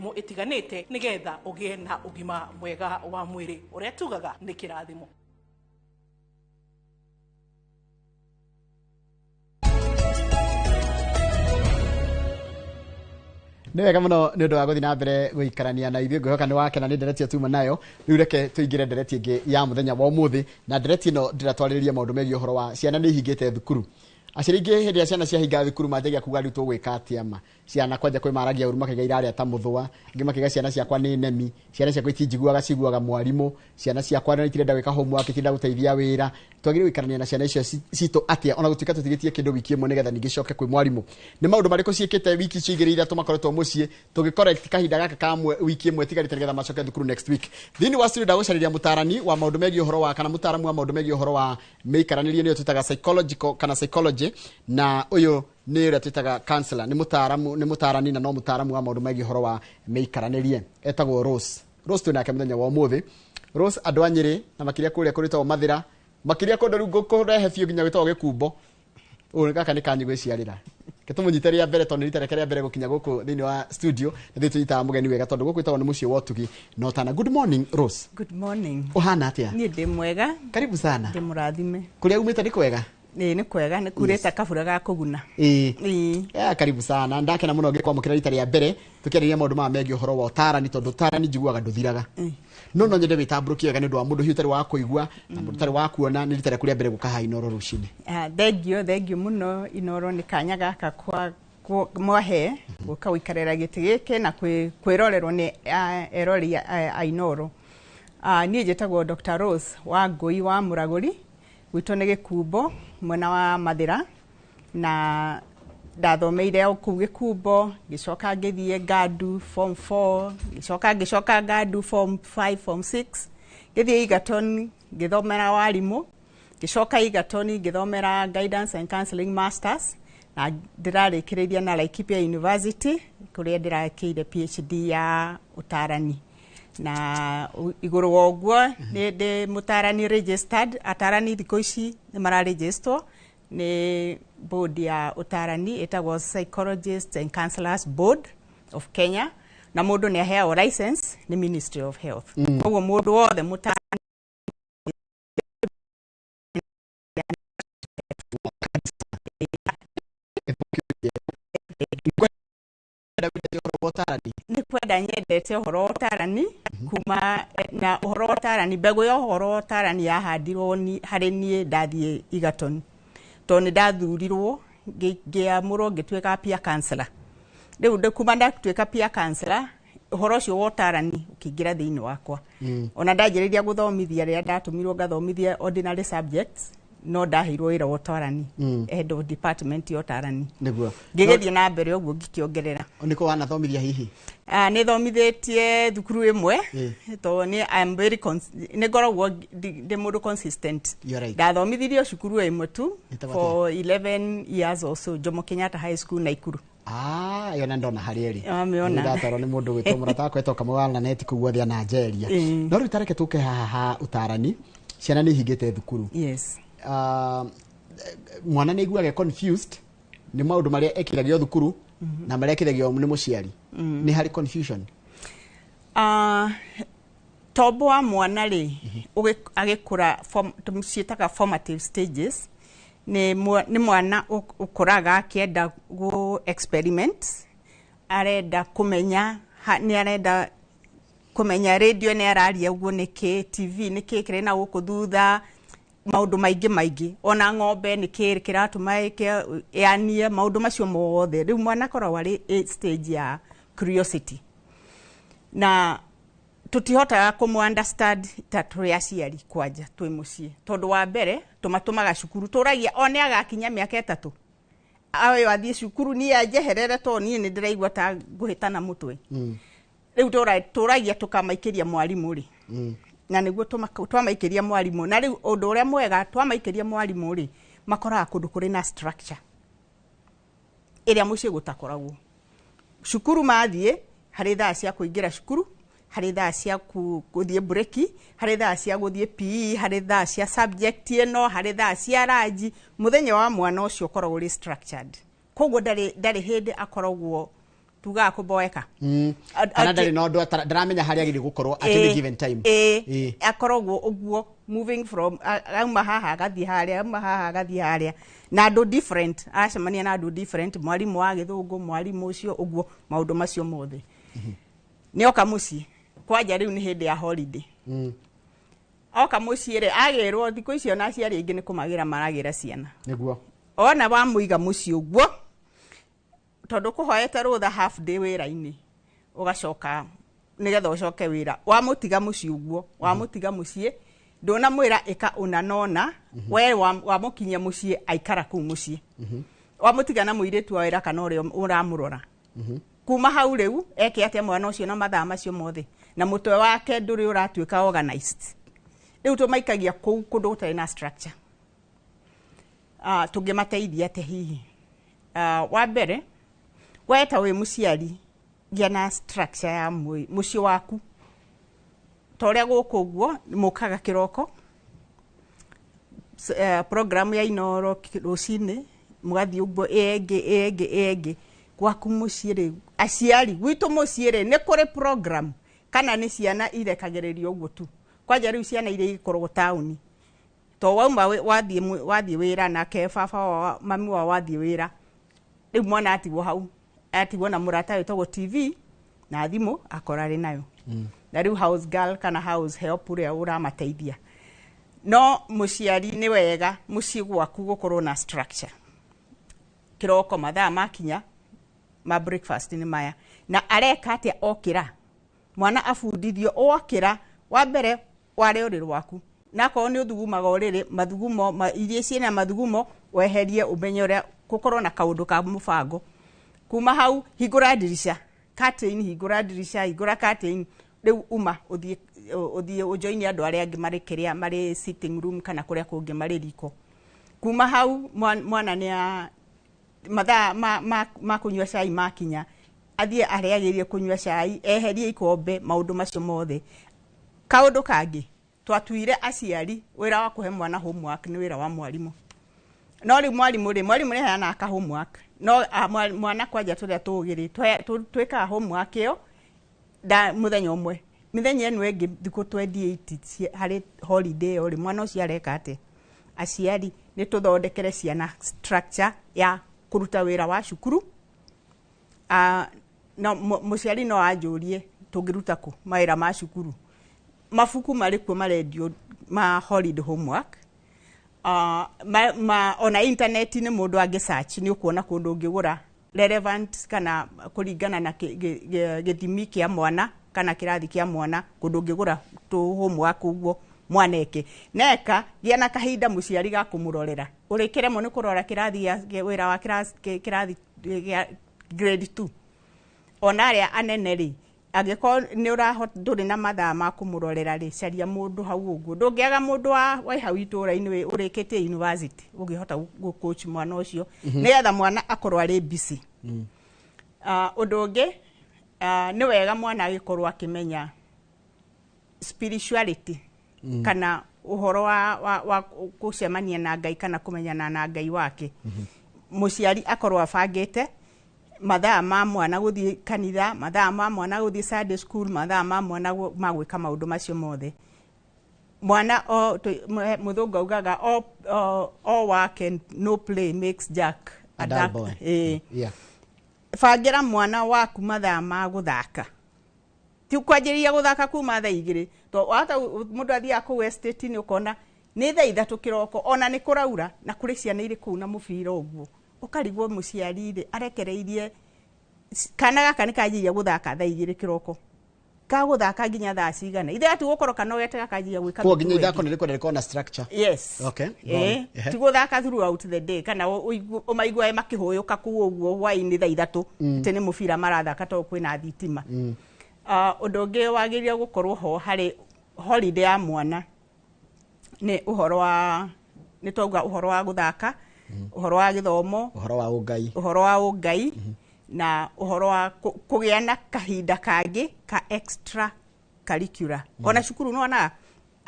Mĩrimũ ĩtiganĩte nĩgetha ũgĩe na ũgima mwega wa mwĩrĩ. Ũrĩa tugaga nĩ kĩrathimo. Nĩ wega mũno nĩ ũndũ wa gũthiĩ na mbere gũikarania na ithuĩ. Ngwĩhoka nĩ wakena nĩ ndereti ĩyo tuma nayo. Rĩu reke tũingĩre ndereti ĩngĩ ya mũthenya wa ũmũthĩ, na ndereti ĩno ndĩratwarĩrĩria maũndũ megiĩ ũhoro wa ciana nĩ ihingĩte thukuru. Aciari aingĩ hĩndĩ ĩrĩa ciana ciahinga thukuru manjagia kuga, rĩu tũgwĩka atĩa? Ma ciana kwanja kwĩ maragia ũru, makaiga irarĩa ta mũthũa, angĩ makaiga ciana ciakwa nĩ nemi, ciana ciakwa itinjiguaga, ciguaga mwarimũ, ciana ciakwa nĩ itirenda gwĩka homework, itirenda gũteithia wĩra. Twagĩrĩirwo gũikarania na ciana icio citũ atĩa, ona gũtuĩka tũtigĩtie kĩndũ wiki ĩmwe nĩgetha ningĩ coke kwĩ mwarimũ? Nĩ maũndũ marĩkũ ciĩkĩte wiki icio igĩrĩ iria tũmakoretwo mũciĩ, tũgĩ correct kahinda gaka ka wiki ĩmwe ĩtigarĩte nĩgetha macoke thukuru next week? Thĩinĩ wa studio ndagũcarĩria mũtarani wa maũndũ megiĩ ũhoro wa, kana mũtaaramu wa maũndũ megiĩ ũhoro wa mĩikaranĩrie, nĩyo twĩtaga psychological kana psychology, na ũyũ nĩ ũrĩa twĩtaga counselor. Nĩ mũtaaramu, nĩ mũtarani na no mũtaaramu wa maũndũ megiĩ ũhoro wa mĩikaranĩrie, etagwo Rose. Rose twĩ nake mũthenya wa ũmũthĩ. Rose, andũ a Nyĩrĩ na makĩria kũrĩa kũrĩtagwo Mathĩra, makĩria kũndũ rĩu kũrehe biũ nginya gwĩtagwo Gĩkumbo, ũyũ gaka nĩ kanyu gwĩciarĩra. Tũmũnyite rĩa mbere tondũ nĩ rita rĩake rĩa mbere gũkinya gũkũ thĩinĩ wa studio, na ithuĩ tũnyitaga mũgeni wega tondũ gũkũ gwĩtagwo nĩ mũciĩ wa ũtugi na ũtana. Good morning, Rose. Good morning. Ũhana atĩa? Niĩ ndĩ mwega. Karibu sana. Ndĩ mũrathime. Kũrĩa umĩte nĩ kwega? Ĩĩ, nĩ kwega, nĩ kurĩte kabura ga kũguna. Ĩĩ. Yeah, karibu sana. Ndakena mũno ngĩkwamũkĩra rita rĩa mbere tũkĩarĩria maũndũ maya megiĩ ũhoro wa ũtarani, tondũ ũtarani njiguaga ndũthiraga. No nyende wĩtambũrũkie wega nĩ ũndũ wa mũndũ hihi ũtarĩ wa kũigua na mũndũ ũtarĩ wa kuona. Nĩ rita rĩaku rĩa mbere gũka haha Inooro rũcinĩ. Ah, thengio, thengio mũno Inooro nĩ kanya gaka kwa mwahe gũka gũikarĩra gĩtĩ gĩkĩ na kwĩrorerwo nĩ eroreri a Inooro. Niĩ njĩtagwo Dr. Rose wa Ngũi wa Mũragũri. Gwitũ nĩ Gĩkumbo, mwena wa Mathĩra, na ndathomeire o kũu Gĩkumbo, ngĩcoka ngĩthiĩ Ngandu form 4, ngĩcoka ngĩcoka Ngandu form 5, form 6, ngĩthiĩ Egerton ngĩthomera warimũ, ngĩcoka Egerton ngĩthomera guidance and counseling masters, na ndĩrarĩkĩrĩria na Laikipia University kũrĩa ndĩrakĩire PhD ya ũtarani. Na igũrũ wa ũguo nĩ ndĩ mũtarani registered. Atarani thikũ ici nĩ mararegisterwo nĩ board ya ũtarani ĩtagwo Psychologists and Counselors Board of Kenya, na mũndũ nĩ aheagwo license nĩ Ministry of Health. Koguo mũndũ wothe mũtarani. Ũhoro wa ũtarani. Nĩ kwenda nyendete ũhoro wa ũtarani kuma na ũhoro wa ũtarani, mbegũ ya ũhoro wa ũtarani yahandirwo harĩ niĩ ndathiĩ Egerton, tondũ nĩ ndathurirwo ngĩamũrwo ngĩtuĩka peer counselor. Rĩu kuma ndatuĩka peer counselor, ũhoro ũcio wa ũtarani ũkĩingĩra thĩinĩ wakwa. Ona ndanjĩrĩria gũthomithia, rĩrĩa ndatũmirwo ngathomithie ordinary subjects, no ndaheirwo wĩra wa ũtarani, head of department ya ũtarani. Ngĩgĩthiĩ na mbere ũguo ngĩkĩongerera. Nĩkũ wanathomithia hihi? Ah, nĩ thomithĩtie thukuru ĩmwe tondũ nĩ I'm very nĩ ngoragwo ndĩ mũndũ consistent. You're right. Ndathomithirio cukuru ĩmwe tu Ĩtagwo for 11 years or so, Jomo Kenyatta High School, Naikuru. Ah, ĩyo na ndona harĩa ĩrĩ. Wamĩona. Ndatwarwo nĩ mũndũ gwĩtwo mũrata wakwa etwo Kamau wa Laneti kũu guothe Nigeria. No rĩu tareke tũke haha ha ũtarani. Ciana nĩ ihingĩte thukuru. Yes. Ah, mwana nĩ aiguaga confused nĩ maũndũ marĩa ekithagio thukuru na marĩa ekithagio nĩ mũciari. Nĩ harĩ confusion? Ah, tombo wa mwana rĩ, agĩkũra tũciĩtaga formative stages, nĩ mwana ũkũraga akĩenda gũ experiment, arenda kũmenya, nĩ arenda kũmenya radio nĩ araria ũguo nĩkĩ, TV nĩkĩ kĩrĩ na gũkũ thutha, maũndũ maingĩ maingĩ, ona ng'ombe nĩkĩ kĩratũma ĩanie, maũndũ macio mothe. Rĩu mwana akoragwo arĩ stage ya curiosity, na tũtihotaga kũmũ understand ta tũrĩ aciari kwanja twĩ mũciĩ, tondũ wa mbere tũmatũmaga cukuru, tũragia o nĩ agakinya mĩaka 3 ayo athiĩ cukuru, niĩ anjeherere, tondũ niĩ nĩ ndĩraigua ta ngũhĩtana mũtwe. Rĩu tũragia tũkamaikĩria mwarimũ rĩ, na nĩguo twamaikĩria mwarimũ, na rĩu ũndũ ũrĩa mwega, twamaikĩria mwarimũ rĩ, makoraga kũndũ kũrĩ na structure ĩrĩa mũciĩ gũtakoragwo. Cukuru mathiĩ, harĩ thaa cia kũingĩra cukuru, harĩ thaa cia gũthiĩ breki, harĩ thaa cia gũthiĩ PE, harĩ thaa cia subject ĩno, harĩ thaa cia ranji. Mũthenya wa mwana ũcio ũkoragwo ũrĩ structured, koguo ndarĩ hĩndĩ akoragwo Tugaga kũboeka. Kana ndarĩ na ũndũ ndaramenya harĩa agĩrĩire gũkorwo at any given time. Akoragwo ũguo moving from auma haha agathiĩ harĩa, auma haha agathiĩ harĩa, na andũ different, aracemania na andũ different, mwarimũ wa gĩthũngũ, mwarimũ ũcio ũguo, maũndũ macio mothe. Nĩoka mũciĩ kwanja rĩu nĩ hĩndĩ ya holiday. Oka mũciĩ rĩ, agĩrwo thikũ icio na aciari aingĩ nĩ kũmagĩra maragĩra ciana. Ona wamũiga mũciĩ ũguo, tondũ kũhoete rũtha half day wĩra-inĩ, ũgacoka nĩgetha ũcoke wĩra, wamũtiga mũciĩ ũguo, wamũtiga mũciĩ, ndũnamwĩra ĩka ũna nona, we wamũkinyia mũciĩ aikara kũu mũciĩ, wamũtiga na mũirĩtu wa wĩra kana ũrĩa ũramũrora. Kuma hau rĩu eke atĩa mwana ũcio na mathaa macio mothe, na mũtwe wake ndũrĩ ũratuĩka organized? Rĩu tũmaikagia kũu kũndũ gũtarĩ na structure. Tũngĩmateithia atĩa hihi? Wa mbere, we ta wĩ mũciari, gĩa na structure ya mũciĩ waku. Ta ũrĩa gũkũ ũguo mũkaga kĩroko, program ya Inoro rũcinĩ, mũgathiĩ ũguo ĩngĩ ĩngĩ ĩngĩ gwaku mũciĩ. Rĩ, aciari gwitũ mũciĩ rĩ, nĩ kũrĩ program kana nĩ ciana irekagĩrĩrio ũguo tu? Kwanja rĩu ciana iria ikoragwo taũni, to wauma wathiĩ wĩra, nake baba wao, mami wao wathiĩ wĩra, rĩu mwana atigwo hau, atigwo na mũrata wĩtagwo TV na thimũ akora arĩ nayo, na rĩu house girl kana house help ũrĩa ũramateithia. No mũciari, nĩ wega mũciĩ gwaku gũkorwo na structure. Kĩroko mathaa makinya ma breakfast nĩ maya, na areka atĩa okĩra? Mwana abundithio, wokĩra wa mbere ware ũrĩrĩ waku, na akorwo nĩ ũthugumaga ũrĩrĩ, mathugumo iria ciĩna mathugumo weherie, ũmenye ũrĩa gũkorwo na kaũndũ ka mũbango. Kuma hau, hingũra ndirica, curtain, hingũra ndirica, hingũra curtain. Rĩu uma ũthiĩ ũjoini andũ arĩa angĩ marĩ kĩrĩa marĩ sitting room kana kũrĩa kũngĩ marĩ riko. Kuma hau mwana nĩ mathaa ma kũnyua cai makinya, athiĩ arĩagĩrie kũnyua cai, eherie ikombe, maũndũ macio mothe. Kaũndũ kangĩ twatuire, aciari, wĩra wa kũhe mwana homework nĩ wĩra wa mwarimũ. No rĩu mwarimũ rĩ, mwarimũ nĩ aheanaga ka homework, no mwana kwanja tũrĩa tũgĩ rĩ, twĩkaga homework ĩyo nda mũthenya ũmwe, mĩthenya ĩno ĩngĩ thikũ 28 harĩ holiday ĩyo rĩ, mwana ũcio areka atĩa? Aciari, nĩ tũthondekere ciana structure ya kũruta wĩra wa cukuru. No mũciari no anjũrie, tũngĩruta kũ mawĩra ma cukuru? Mabuku marĩ kuo marendio ma holiday homework. Ona internet-inĩ mũndũ angĩ search, nĩ ũkuona kũndũ ũngĩgũra relevant kana kũringana na gĩthimi kĩa mwana kana kĩrathi kĩa mwana, kũndũ ũngĩgũra tũ homework ũguo mwana eke. Neka gĩa na kahinda mũciari ga kũmũrorera. Ũrĩkĩremwo nĩ kũrora kĩrathi wĩra wa kĩrathi gĩa grade 2, ona arĩa anene rĩ, angĩkorwo nĩ ũrahota, ndũrĩ na mathaa ma kũmũrorera rĩ, caria mũndũ hau ũguo. Ndũngĩaga mũndũ wa hau itũũra-inĩ ũrĩkĩtie university ũngĩhota gũ coach mwana ũcio, nĩgetha mwana akorwo arĩ busy. Ũndũ ũngĩ, nĩ wega mwana agĩkorwo akĩmenya spirituality kana ũhoro wa gũcemania na Ngai kana kũmenyana na Ngai wake. Mũciari akorwo abangĩte mathaa ma mwana gũthiĩ kanitha, mathaa ma mwana gũthiĩ Sunday school, mathaa ma mwana ma gwĩka maũndũ macio mothe. Mwana o mũthũngũ augaga, all work and no play makes Jack a dull boy. Bangĩra mwana waku mathaa ma gũthaka, ti kwanjĩrĩria gũthaka kuma thaa 2, to wahota mũndũ athiaga kũu estate-inĩ, ũkona nĩ thaa 3 kĩroko, ona nĩ kũraura, na kũrĩ ciana irĩ kũu na mũbira ũguo, ũkarigwo mũciari rĩ arekereirie kana gaka nĩ kanjĩrĩria gũthaka thaa 2 kĩroko, kagũthaka nginya thaa cigana? Ithe ati gũkorwo kanogete gakanjĩrĩria gwĩka Koguo nginya mĩtugo ithako ĩngĩ. nĩ rĩkwenda rĩkorwo na structure. Yes. Okay, go on. Ti gũthaka throughout the day, kana ũmaiguage makĩhũyũka kũu ũguo hwaĩ-inĩ thaa 3, atĩ nĩ mũbira marathaka tondũ kwĩna thitima. Ũndũ ũngĩ wagĩrĩire gũkorwo ho harĩ holiday ya mwana nĩ ũhoro wa, nĩ twauga ũhoro wa gũthaka, ũhoro wa gĩthomo, ũhoro wa ũngai, ũhoro wa ũngai, na ũhoro wa kũgĩa na kahinda kangĩ ka extra curricular. Ona cukuru nĩwonaga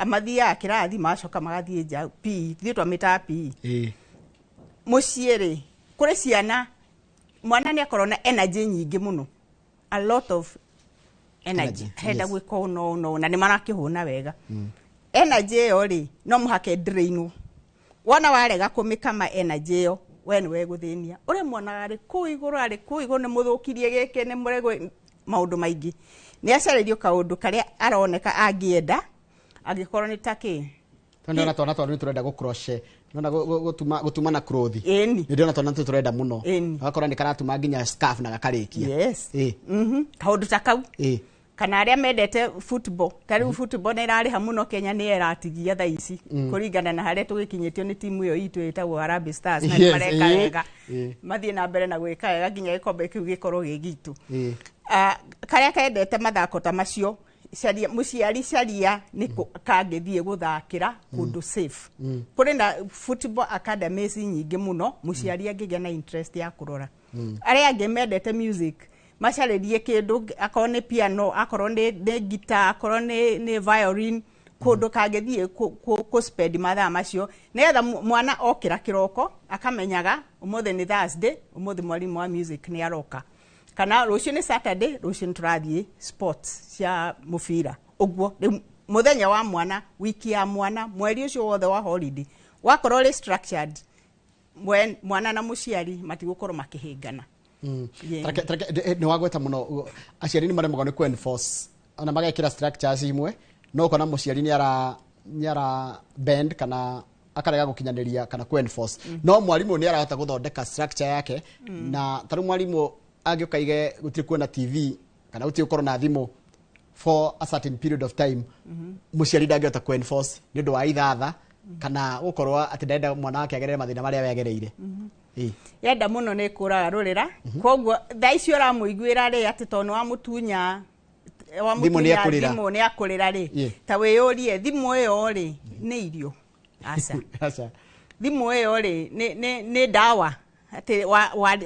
mathiaga kĩrathi, magacoka magathiĩ nja PE, ithuĩ twamĩtaga PE. Mũciĩ rĩ, kũrĩ ciana, mwana nĩ akorwo na energy nyingĩ mũno. a lot of energy. Energy, Henda yes. gwĩka ũũ na ũũ na ũũ, na nĩ marakĩhũna wega. Energy ĩyo rĩ, no mũhaka ĩdrainwo. Wona warega kũmĩkama energy ĩyo, we nĩwe gũthĩnia ũrĩa mwana arĩ kũu igũrũ, arĩ kũu igũrũ, nĩ mũthũkirie gĩkĩ, nĩ mũregũ maũndũ maingĩ. Nĩ acarĩrio kaũndũ karĩa aroneka angĩenda, angĩkorwo nĩ ta kĩ. Tondũ ndĩrona twana twanyu tũrenda gũ crochet, ndĩrona gũtuma na cloth. Ĩni. Nĩ ndĩrona twana tũtũ tũrenda mũno. Ĩni. Ũgakora nĩ karatuma nginya scarf na gakarĩkia. Yes. Ĩ. Kaũndũ ta kau. Ĩ. Kana arĩa mendete football, ta rĩu football nĩ ĩrarĩha mũno Kenya, nĩ ĩratigia thaa ici kũringana na harĩa tũgĩkinyĩtio nĩ timu ĩyo itũ ĩtagwo Harambee Stars, na nĩ mareka wega. Mathiĩ na mbere na gwĩka wega nginya gĩkombe kĩu gĩkorwo gĩ gitũ. Ah, karĩa kendete mathako ta macio, caria mũciari, caria nĩ kũ kangĩthiĩ gũthakĩra kũndũ safe. Kũrĩ na football academies nyingĩ mũno, mũciari angĩgĩa na interest ya kũrora. Arĩa angĩ mendete music, macarĩrie kĩndũ, akorwo nĩ piano, akorwo nĩ guitar, akorwo nĩ violin, kũndũ kangĩthiĩ kũ spend mathaa macio, nĩgetha mwana okĩra kĩroko akamenyaga ũmũthĩ nĩ Thursday, ũmũthĩ mwarimũ wa music nĩ aroka, kana rũciũ nĩ Saturday, rũciũ nĩ tũrathiĩ sports cia mũbira. Ũguo rĩu mũthenya wa mwana, wiki ya mwana, mweri ũcio wothe wa holiday wakorwo ũrĩ structured, mwana na mũciari matigũkorwo makĩhĩngana. Yeah. Nĩ wagweta mũno aciari nĩ maremagwo nĩ ku-enforce, ona magekĩra structures imwe, no ũkona mũciari nĩ ara bend kana akarega gũkinyanĩria kana ku-enforce, no mwarimũ nĩ arahota gũthondeka structure yake. Na ta rĩu mwarimũ angĩũka aige gũtirĩ kuona TV kana gũtirĩ gũkorwo na thimũ for a certain period of time, mũciari ndangĩhota ku-enforce nĩ ũndũ wa ithatha kana gũkorwo atĩ ndarenda mwana wake agerere mathĩna marĩa we agereire. Ĩ. Yenda mũno nĩ kũraga rũrĩra, koguo thaa icio ũramũiguĩra rĩ atĩ tondũ nĩ wamũtunya Thimũ nĩ ekũrĩra. Thimũ nĩ akũrĩra rĩ, ta wĩyũrie, thimũ ĩyo rĩ, nĩ irio? Aca. Aca. Thimũ ĩyo rĩ, nĩ ndawa atĩ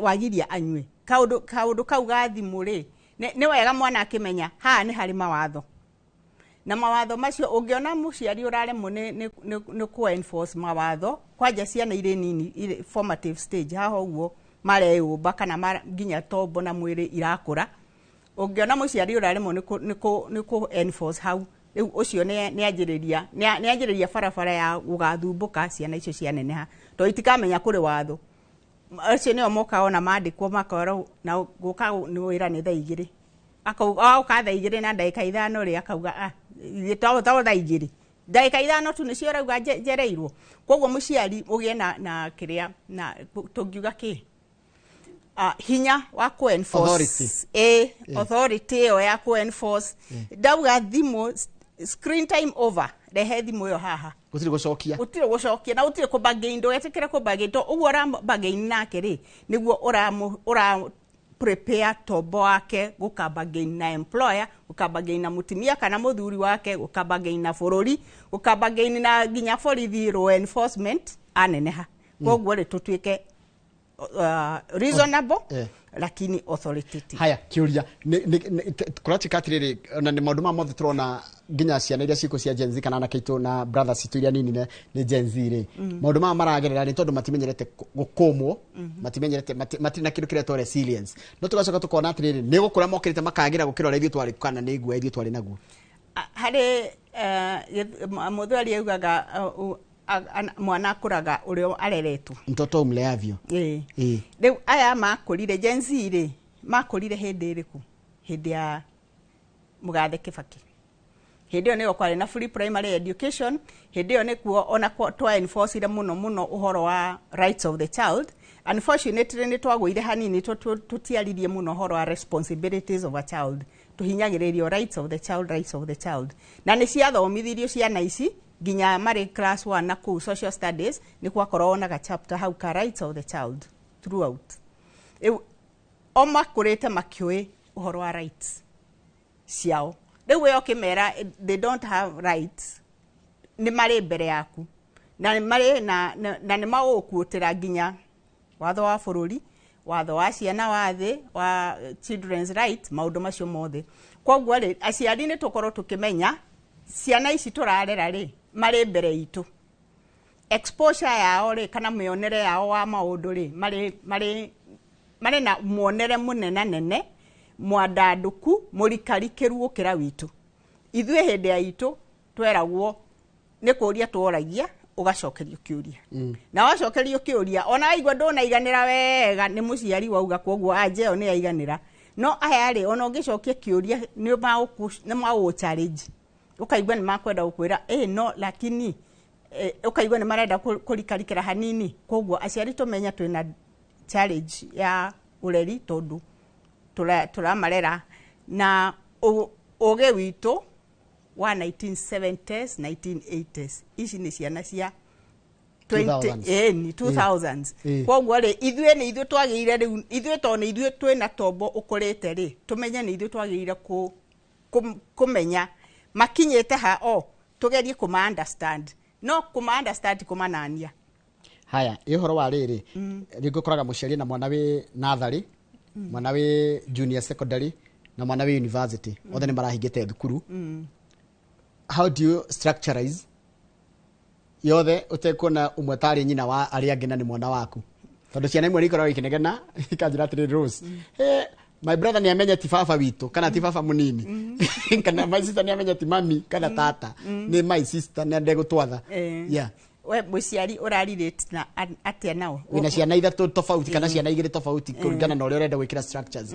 wagiria anyue? Kaũndũ kau ga thimũ rĩ, nĩ wega mwana akĩmenya haha nĩ harĩ mawatho, na mawatho macio ũngĩona mũciari ũraremwo nĩ kũ enforce mawatho, kwanja ciana irĩ nini, irĩ formative stage haha ũguo mareyũmba kana nginya tombo na mwĩrĩ irakũra, ũngĩona mũciari ũraremwo nĩ kũ enforce hau, rĩu ũcio nĩ anjĩrĩria barabara ya gũgathumbũka ciana icio cianeneha, tondũ itikamenya kũrĩ watho. Acio nĩo mokaga ona mandĩkwo makorwo na gũka nĩ wĩra nĩ thaa 2, agoka thaa 2 na ndagĩka 5 rĩ, akauga, "Ah, ithuĩ to thaa 2 ndagĩka 5 tu nĩcio ũrauga njereirwo." Koguo mũciari ũgĩe na kĩrĩa na tũngiuga kĩ, hinya wa kũ enforce. Authority. Ĩ, authority ĩyo ya kũ enforce. Ndauga thimũ, screen time over, rehe thimũ ĩyo haha. Gũtirĩ gũcokia. Gũtirĩ gũcokia na gũtirĩ kũbargain. Ndũgetĩkĩre kũbargain, to ũguo ũrabargain nake rĩ, nĩguo ũra prepare tombo wake gũkabargain na employer, gũkabargain na mũtumia kana mũthuri wake, gũkabargain na bũrũri, gũkabargain na nginya borithi, law enforcement aneneha. Koguo rĩ, tũtuĩke reasonable lakini authoritative. Haya, kiuria kũratuĩka atĩrĩrĩ, ona nĩ maũndũ maya mothe tũrona, nginya ciana iria cikũ cia Gen Z kana anake aitũ na brothers citũ iria nini nĩ Gen Z rĩ, maũndũ maya maragerera nĩ tondũ matimenyerete gũkũmwo, matimenyerete, matirĩ na kĩndũ kĩretwo resilience. No tũgacoka tũkona atĩrĩrĩ, nĩ gũkũra mokĩrĩte makagĩra gũkĩra ũrĩa ithuĩ twarĩ, kana nĩ guoya ithuĩ twarĩ naguo. Harĩ mũthweri augaga mwana akũraga ũrĩa areretwo. Mtoto umleavyo. Ĩĩ. Ĩĩ. Rĩu aya makũrire, Gen Z rĩ, makũrire hĩndĩ ĩrĩkũ? Hĩndĩ ya mũgathe Kĩbakĩ. Hĩndĩ ĩyo nĩyo kwarĩ na free primary education. Hĩndĩ ĩyo nĩkuo ona twa enforcire mũno mũno ũhoro wa rights of the child. Unfortunately nĩ twagũire hanini, tũtiaririe mũno ũhoro wa responsibilities of a child. Tũhinyagĩrĩrio rights of the child, rights of the child, na nĩ ciathomithirio ciana ici nginya marĩ class 1 na kũu social studies nĩ gwakoragwo na ga chapter hau ka rights of the child throughout. Rĩu o makũrĩte makĩũĩ ũhoro wa rights ciao. Rĩu we ũkĩmera they don't have rights, nĩ marĩ mbere yaku na nĩ marĩ na nĩ magũgũkuũtĩra nginya watho wa bũrũri, watho wa ciana wa thĩ wa children's right, maũndũ macio mothe. Koguo rĩ, aciari nĩ tũkorwo tũkĩmenya ciana ici tũrarera rĩ, marĩ mbere itũ. Exposure yao rĩ, kana mĩonere yao wa maũndũ rĩ, marĩ na muonere mũnenanene. Mwandandũku mũrikarikĩru gũkĩra witũ. Ithuĩ hĩndĩ ya itũ tweragwo nĩ kũria tworagia, ũgacokerio kĩũria, na wacokerio kĩũria ona waigua ndũnaiganĩra wega nĩ mũciari wauga, koguo anja ĩyo nĩ yaiganĩra. No aya rĩ, ona ũngĩcokia kĩũria nĩ magũ challenge, ũkaigua nĩ makwenda gũkwĩra ĩ no lakini ũkaigua nĩ marenda kũrikarikĩra hanini. Koguo aciari tũmenye twĩna challenge ya ũreri, tondũ tũramarera na ũgĩ witũ wa 1970s, 1980s. Ici nĩ ciana cia 20 2000s. Ĩni 2000s. Koguo rĩ, ithuĩ nĩ ithuĩ twagĩrĩire rĩu, ithuĩ tondũ nĩ ithuĩ twĩna tombo ũkũrĩte rĩ, tũmenye nĩ ithuĩ twagĩrĩire kũmenya makinyĩte ha, o tũgerie kũma understand, no kũma understand ti kũmanania. Haya, ĩ ũhoro wa rĩrĩ, rĩngĩ ũkoraga mũciari na mwana wĩ natharĩ, mwana wĩ junior secondary na mwana wĩ university, othe nĩ marahingĩte thukuru. How do you structureize yothe ũtekuona ũmwe tarĩ nyina wa arĩa angĩ na nĩ mwana waku? Tondũ ciana imwe nĩ ikoragwo ikĩnegena ikanjĩra atĩrĩrĩ, "Rose, hey, my brother nĩ amenye ti baba witũ kana ti baba mũnini, kana my sister nĩ amenye ti mami kana tata, nĩ my sister nĩ ndegũtwatha." We mũciari ũrarelate na atĩa nao? Wĩna ciana ithatũ tofauti kana ciana igĩrĩ tofauti kũringana na ũrĩa ũrenda gwĩkĩra structures.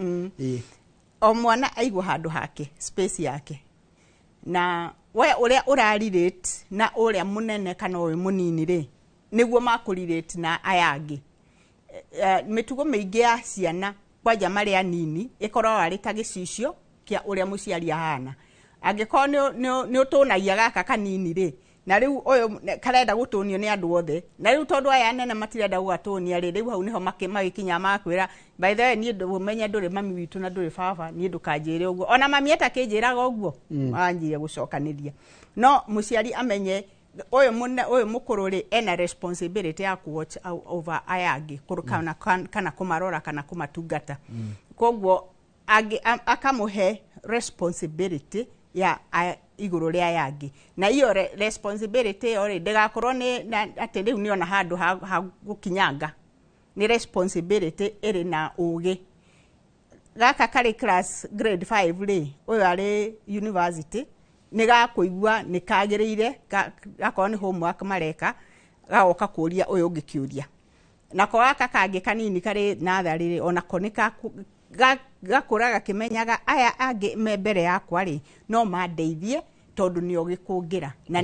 O mwana aigwo handũ hake, space yake, na we ũrĩa ũrarelate na ũrĩa mũnene kana ũyũ mũnini rĩ, nĩguo makũrelate na aya angĩ. Mĩtugo mĩingĩ ya ciana kwanja marĩ anini ĩkoragwo arĩ ta gĩcicio kĩa ũrĩa mũciari ahana. Angĩkorwo nĩ ũtũnagia gaka kanini rĩ, na rĩu ũyũ karenda gũtũnio nĩ andũ othe, na rĩu tondũ aya anene matirenda gũgatũnia rĩ, rĩu hau nĩho magĩkinya magakwĩra, "By the way, niĩ ũmenye ndũrĩ mami witũ na ndũrĩ baba, niĩ ndũkanjĩre ũguo." Ona mami etakĩnjĩraga ũguo, manjie gũcokanĩria. No mũciari amenye ũyũ mũne ũyũ mũkũrũ rĩ, ena responsibility ya ku watch over aya angĩ, kana kũmarora kana kũmatungata. Koguo akamũhe responsibility ya igũrũ rĩa aya angĩ, na iyo responsibility ĩyo rĩ, ndĩgakorwo nĩ atĩ rĩu nĩona handũ ha gũkinyanga. Nĩ responsibility ĩrĩ na ũgĩ. Gaka karĩ class grade 5 rĩ, ũyũ arĩ university, nĩ gakũigua nĩ kagĩrĩire gakorwo nĩ homework mareka, gagoka kũria ũyũ ũngĩ kĩũria. Nako gaka kangĩ kanini karĩ natharĩ rĩ, onako nĩ gakũra gakĩmenyaga aya angĩ me mbere yakwa rĩ, no mandeithie tondũ nĩ ogĩ kũngĩra na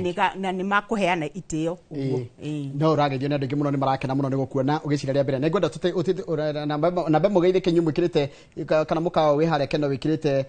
nĩ makũheana itĩo ũguo. No ũrageithio nĩ andũ aingĩ mũno, nĩ marakena mũno nĩ gũkuona ũgĩcira rĩa mbere. Na ngwenda namba ĩmwe geithĩke inyuĩ mwĩkĩrĩte kana mũkawa wĩ harĩa Keno wĩkĩrĩte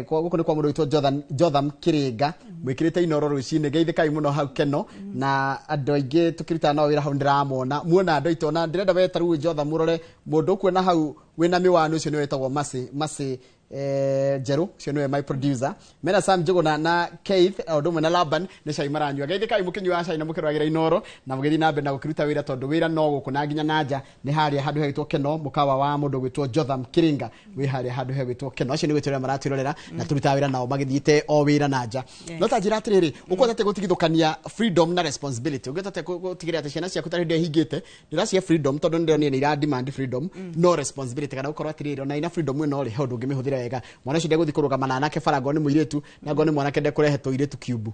gũkũ nĩ kwa mũndũ wĩtwo Jotham Kĩrĩnga, mwĩkĩrĩte Inoro rũcinĩ. Geithĩkai mũno hau Keno, na andũ aingĩ tũkĩrutaga nao wĩra hau ndĩramona muona andũ aitũ. Ona ndĩrenda we ta rĩu Jotham ũrore mũndũ ũkuona hau wĩna mĩwani, ũcio nĩwe wĩtagwo Masi Masi Njerũ, ũcio nĩwe my producer. Mena Sam Njũgũna na Keith o ũndũ ũmwe na Laban, nĩ cai maranyua. Geithĩkai mũkĩnyuaga cai na mũkĩroragĩra Inoro na mũgĩthiĩ na mbere na gũkĩruta wĩra, tondũ wĩra no gũkũ na nginya na nja. Nĩ harĩa handũ hegwĩtwo Keno, mũkawa wa mũndũ ũgwĩtwo Jotham Kĩrĩnga wĩ harĩa handũ hegwĩtwo Keno. Acio nĩ gwĩtũrĩra maratwĩrorera na tũrutaga wĩra nao magĩthiĩte o wĩra na nja. No ta njĩra atĩrĩrĩ, ũkũhota atĩa gũtigithũkania freedom na responsibility? Ũngĩhota atĩa gũtigĩrĩra atĩ ciana ciaku ta hĩndĩ ĩrĩa ihingĩte ndĩracihe freedom, tondũ nĩndĩronire nĩ ira demand freedom, no responsibility, kana gũkorwo atĩrĩrĩ, ona ina freedom ĩno rĩ, he ũndũ ũngĩmĩhũthĩra wega, mwana ũcio ndegũthiĩ kũrũgama na anake bara angorwo nĩ mũirĩtu, na angorwo nĩ mwanake ndekũrehe tũirĩtu kiumbu?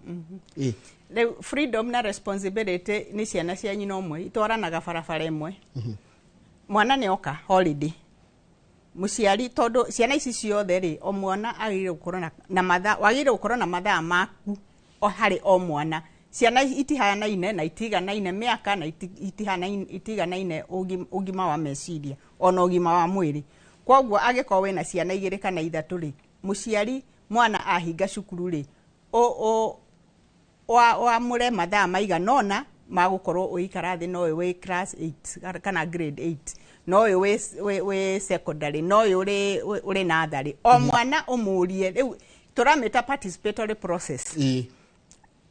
Rĩu freedom na responsibility nĩ ciana cia nyina ũmwe, itwaranaga barabara ĩmwe. Mwana nĩ oka holiday, mũciari, tondũ ciana ici ciothe rĩ, o mwana agĩrĩire gũkorwo na mathaa, wagĩrĩire gũkorwo na mathaa maku o harĩ o mwana. Ciana itihanaine na itiganaine mĩaka na itiganaine ũgima wa meciria ona ũgima wa mwĩrĩ. Koguo angĩkorwo wĩna ciana igĩrĩ kana ithatũ rĩ, mũciari mwana ahinga cukuru rĩ, wamũre mathaa maigana ũna ma gũkorwo ũgĩikara thĩ na ũyũ wĩ class 8 kana grade 8, na ũyũ wĩ secondary, na ũyũ ũrĩ natharĩ. O mwana ũmũrie, rĩu tũramĩta participatory process,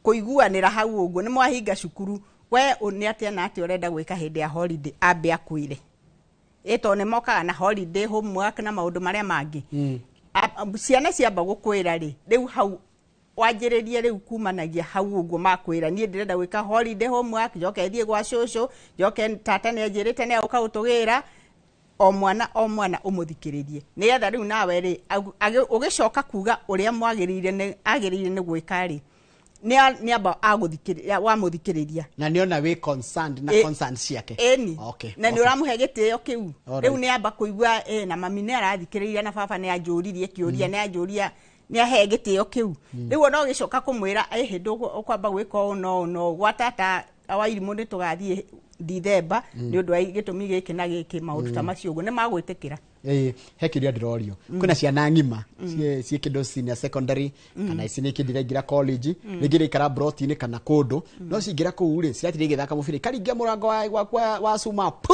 kũiguanĩra hau ũguo nĩ mwahinga cukuru, we nĩ atĩa na atĩa ũrenda gwĩka hĩndĩ ya holiday, ambe akwĩre, ĩ tondũ nĩ mokaga na holiday homework na maũndũ marĩa mangĩ. Ciana ciamba gũkwĩra rĩ, rĩu hau wanjĩrĩrie, rĩu kumanagia hau ũguo makwĩra, "Niĩ ndĩrenda gwĩka holiday homework, njoke thiĩ gwa cũcũ, njoke tata nĩ anjĩrĩte nĩ agũka gũtũgĩra." O mwana o mwana ũmũthikĩrĩrie, nĩgetha rĩu nawe rĩ, ũgĩcoka kuga ũrĩa mwagĩrĩire nĩ agĩrĩire nĩ gwĩka rĩ, nĩ amba agũthikĩrĩria wamũthikĩrĩria. Na nĩona wĩ concerned na concerns ciake. Ĩni. Na nĩ ũramũhe gĩtĩo kĩu. Rĩu nĩ amba kũigua na mami nĩ arathikĩrĩria, na baba nĩ anjũririe kĩũria, nĩ anjũria, nĩ ahe gĩtĩo kĩu. Rĩu ona ũgĩcoka kũmwĩra hĩndĩ ũkwamba gwĩka ũũ na ũũ na ũũ, gwa tata Wairimũ nĩ tũgathiĩ Dithemba nĩ ũndũ wa gĩtũmi gĩkĩ na gĩkĩ, maũndũ ta macio ũguo nĩ magwĩtĩkĩra. Ĩĩ, he kĩũria ndĩrorio. Kwĩna ciana ng'ima ciĩ kĩndũ senior secondary kana ici nĩ kĩndũ iraingĩra college, rĩngĩ iraikara broti-inĩ kana kũndũ, no cingĩra kũu rĩ, ciratinda igĩthaka mũbira, ikaringia mũrango waku wa cuma pu,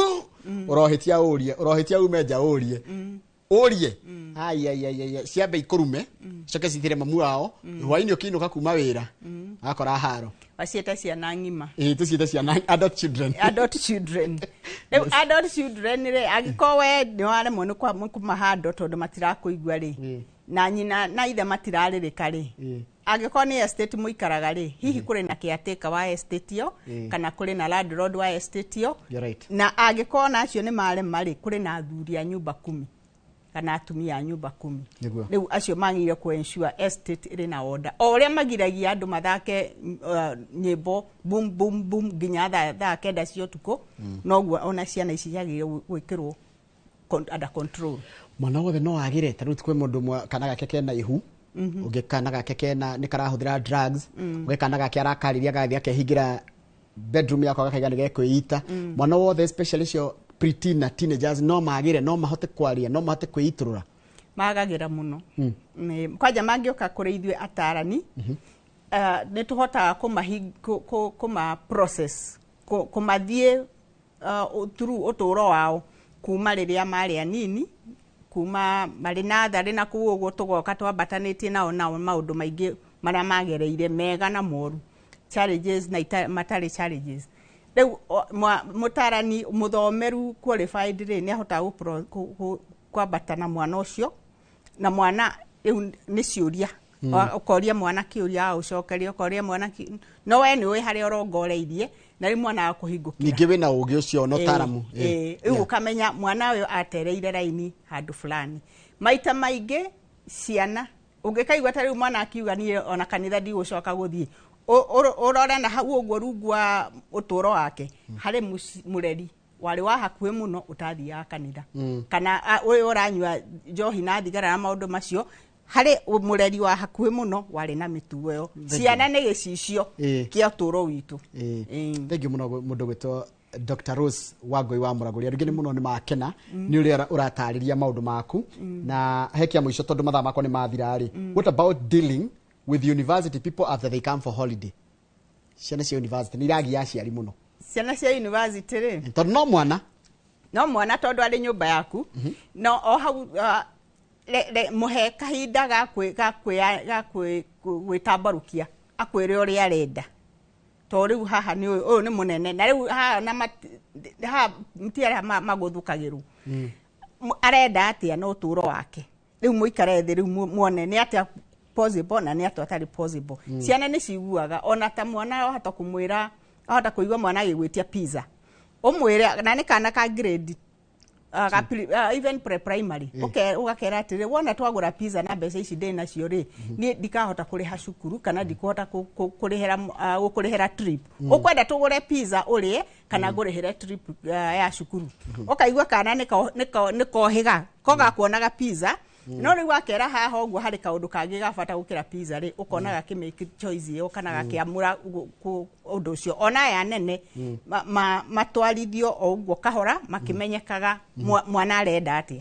ũrohĩtia ũrie, ũrohĩtia ume nja ũrie, ũrie, ai ai ai ai, ciambe ikũrume, coke cithire mamu wao hwainĩ ũkĩinũka kuma wĩra agakora haro. Waciĩte ciana ng'ima? Ĩĩ, tũciĩte ciana adult children. Adult children. Rĩu adult children rĩ, angĩkorwo we nĩ waremwo nĩ kũmahando tondũ matirakũigua rĩ, na nyina na ithe matirarĩrĩka rĩ, angĩkorwo nĩ estate mũikaraga rĩ, hihi kũrĩ na caretaker wa estate ĩyo, kana kũrĩ na landlord wa estate ĩyo. You're right. Na angĩkorwo na acio nĩ marema rĩ, kũrĩ na athuri a nyumba kumi kana atumia a nyumba kumi. Rĩu acio magĩrĩire kũ ensure estate ĩrĩ na order, o ũrĩa magiragia andũ mathake nyĩmbo boom boom boom nginya thaa 9 cia ũtukũ, noguo ona ciana ici ciagĩrĩire gwĩkĩrwo under control. Mwana wothe no agĩre, ta rĩu kwĩ mũndũ ũmwe kana gake kena ihu, ũngĩ kana gake kena nĩ karahũthĩra drugs, ũngĩ kana gake arakarĩria agathiĩ akehingĩra bedroom yakwa gakaiga nĩ gekwĩita. Mwana wothe, especially cio preteen na teenagers, no magĩre, no mahote kwaria, no mahote kwĩitũrũra? Magagĩra mũno. Kwanja mangĩũka kũrĩ ithuĩ atarani, nĩ tũhotaga kũma process, kũmathiĩ through ũtũũro wao kuma rĩrĩa marĩ anini, kuma marĩ natharĩ na kũu ũguo, tũgoka twambatanĩtie nao maũndũ maingĩ marĩa magereire, mega na moru, challenges na matarĩ challenges. Rĩu mũtarani mũthomeru qualified rĩ, nĩ ahotaga kwambata na mwana ũcio, na mwana rĩu nĩ ciũria. Ũkoria mwana kĩũria, agũcokeria, ũkoria mwana no we nĩ ũĩ harĩa ũrongoreirie, na rĩu mwana akũhingũkĩra. Ningĩ wĩna ũgĩ ũcio na ũtaramu. Rĩu ũkamenya mwana ũyũ atereire raini handũ fulani. Maita maingĩ ciana ũngĩkaigua ta rĩu mwana akiuga niĩ ona kanitha ndigũcoka gũthiĩ, ũrore na hau ũguo rungu wa ũtũũro wake harĩ mũreri warĩ wa hakuhĩ mũno ũtathiaga kanitha, kana ũyũ ũranyua njohi na thigara na maũndũ macio, harĩ mũreri wa hakuhĩ mũno warĩ na mĩtugo ĩyo. Ciana nĩ gĩcicio kĩa ũtũũro witũ. Thank you mũno mũndũ gwĩtwo Dr. Rose Wangui wa Mũragũri. Andũ aingĩ mũno nĩ makena nĩ ũrĩa ũratarĩria maũndũ maku, na he kĩa mũico tondũ mathaa makwa nĩ mathira rĩ, what about dealing with university people after they come for holiday? Ciana cia university nĩ iragia aciari mũno. Ciana cia university rĩ, tondũ no mwana, no mwana tondũ arĩ nyũmba yaku, no o hau mũhe kahinda ga gwĩtambarũkia, akwĩre ũrĩa arenda, tondũ rĩu haha nĩ ũyũ nĩ mũnene, na rĩu haha na haha ti arĩa magũthũkagĩrwo. Arenda atĩa na ũtũũro wake. Rĩu mũikare thĩ, rĩu muone nĩ atĩa possible na nĩ atĩa atarĩ possible. Ciana nĩ ciguaga, ona ta mwana wahota kũmwĩra, wahota kũigua mwana agĩgwĩtia pizza, ũmwĩre na nĩ kana ka grade even pre-primary, ũgakera atĩrĩ, wona twagũra pizza na mbeca ici ndĩ nacio rĩ, niĩ ndikahota kũrĩha cukuru kana ndikũhota gũkũrĩhĩra trip. Ũkwenda tũgũre pizza ũrĩe kana ngũrĩhĩre trip ya cukuru? Ũkaigua kana nĩ kohĩga ko gakuonaga pizza, no rĩu wakera haha ũguo harĩ kaũndũ kangĩ ga bata gũkĩra pizza rĩ, ũkona gakĩmake choice ĩyo kana gakĩamũra ũndũ ũcio. Ona aya nene matwarithio o ũguo kahora makĩmenyekaga mwana arenda atĩa.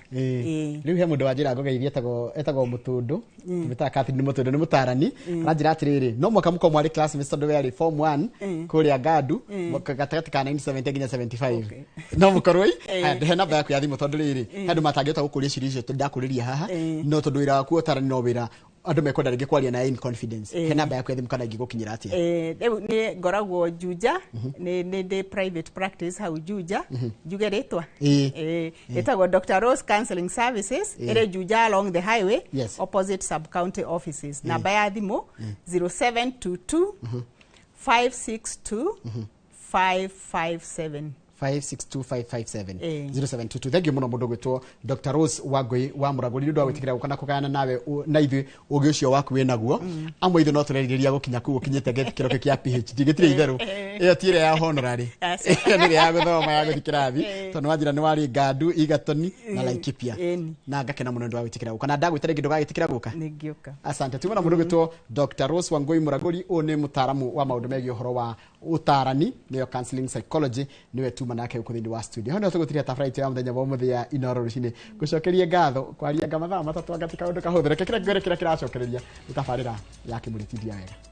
Rĩu he mũndũ wanjĩra ngũgeithie, etagwo Mũtũndũ, tũmĩtaga Catherine Mũtũndũ, nĩ mũtarani. Aranjĩra atĩrĩrĩ, no mwaka mũkorwo mwarĩ classmates tondũ we arĩ form 1 kũrĩa Ngandu gatagatĩ ka 1970 nginya 75, no mũkorwo he namba yaku ya thimũ, tondũ rĩrĩ he andũ matangĩhota gũkũria ciũria icio ndakũrĩria haha, no tondũ wĩra waku ũtarani no wĩra andũ mekwenda rĩngĩ kwaria na in confidence, he namba yaku ya thimũ kana ingĩgũkinyĩra atĩa? Rĩu nĩ ngoragwo Juja, nĩ ndĩ private practice hau Juja, njuge rĩtwa? Ĩtagwo Dr. Rose Counseling Services, ĩrĩ Juja along the highway, opposite sub county offices. Namba ya thimũ 0722 562 557. 562557. Eh. 0722. Thank you muno mundu gwitwo Dr. Rose Wangui wa Muraguri nĩ ũndũ wa gwĩtĩkĩra gũka na kũgayana nawe na ithuĩ ũgĩ ũcio waku wĩ naguo. Amwe ithuĩ no tũrerirĩria gũkinya kũu ũkinyĩte gĩkĩro kĩu kĩa PhD, gĩtirĩ itherũ, ĩyo ti ĩrĩa ya honorary, Aca. ĩyo nĩ ĩrĩa ya gũthoma ya gũthiĩ kĩrathi, tondũ wanjĩra nĩ warĩ Ngandu, Igatoni na Laikipia. Ĩni. Na ngakena mũno nĩ ũndũ wa gwĩtĩkĩra gũka, na ndagwĩta rĩngĩ ndũgagĩtĩkĩra gũka. Nĩ ngĩũka. Asante. Tuma na mundu gwitwo Dr. Rose Wangui Muraguri, ũyũ nĩ mũtaaramu wa maũndũ megiĩ ũhoro wa ũtarani, nĩyo counseling psychology, nĩwe tuma nake gũkũ thĩinĩ wa studio. Hau nĩho tũgũtiria tabarĩra itũ ya mũthenya wa ũmũthĩ ya Inoro rũcinĩ. Ngũcokerie ngatho kwaria nga mathaa 3 anga ti kaũndũ kahũthũ. Reke kĩrĩa ngwĩre kĩrĩa kĩracokereria nĩ tabarĩra ya Kĩmũrĩ Tindia Wega.